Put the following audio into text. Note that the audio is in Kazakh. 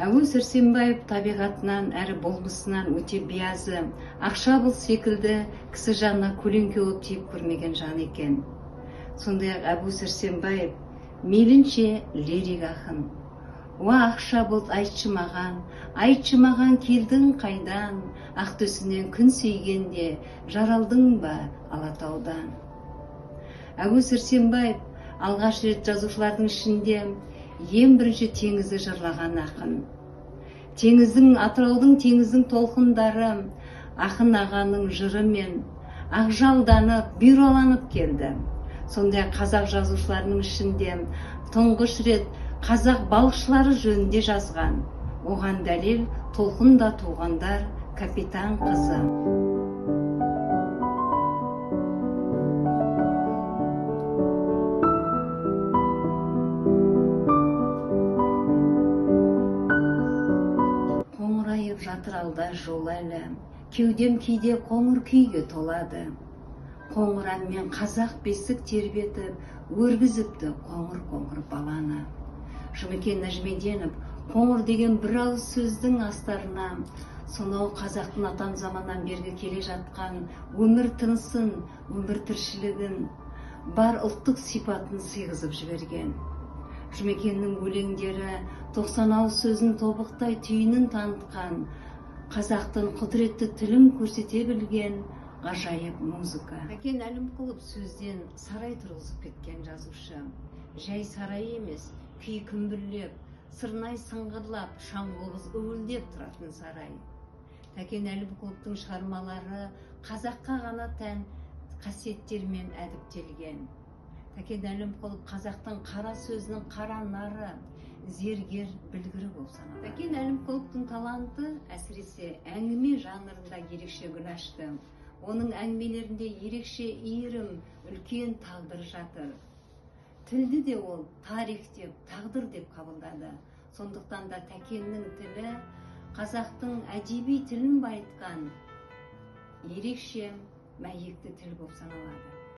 Әбу Сәрсенбаев табиғатынан әрі болмысынан өте биязы, ақша бұлт секілді кісі жанына көлеңке болып тиіп көрмеген жан екен. Сондай-ақ Әбу Сәрсенбаев мейлінше лирик ақын. Уа ақша бұлт айтшы маған, айтшы маған келдің қайдан, ақ төсінен күн сүйгенде жаралдың ба Алатаудан. Әбу Сәрсенбаев алғаш рет жазушылардың ішінде ең бірінші теңізді жырлаған ақын. Теңіздің, Атыраудың теңіздің толқындары ақын ағаның жырымен ақжалданып, бұйраланып келді. Сондай-ақ қазақ жазушыларының ішінде тұңғыш рет қазақ балықшылары жөнінде жазған. Оған дәлел толқында туғандар, капитан қызы. Қоңырайып жатыр алда жол әлі, кеудем кейде қоңыр күйге толады. Қоңыр әнмен қазақ бесік тербетіп, өргізіпті қоңыр-қоңыр баланы. Жұмекен Нәжімеденов қоңыр деген бір ауыз сөздің астарына сонау қазақтың атам заманнан бергі келе жатқан өмір тынысын, өмір тіршілігін, бар ұлттық сипатын сыйғызып жіберген. Жұмекеннің өлеңдері 90 ауыз сөзін тобықтай түйінін танытқан, қазақтың құдіретті тілін көрсете білген ғажайып музыка. Тәкен Әлімқұлов сөзден сарай тұрғызып кеткен жазушы. Жай сарай емес, күй күмбірлеп, сырнай сыңғырлап, шаңқобыз уілдеп тұратын сарай. Тәкен Әлімқұловтың шығармалары қазаққа ғана тән қасиеттермен әдіптелген. Тәкен Әлімқұлов қазақтың қара сөзінің қара нары, зергер білгірі болып саналады. Тәкен Әлімқұловтың таланты әсіресе әңгіме жанрында ерекше гүл ашты. Оның әңгімелерінде ерекше иірім, үлкен тағдыр жатыр. Тілді де ол тарих деп, тағдыр деп қабылдады. Сондықтан да Тәкеннің тілі қазақтың әдеби тілін байытқан ерекше мәйекті тіл болып саналады.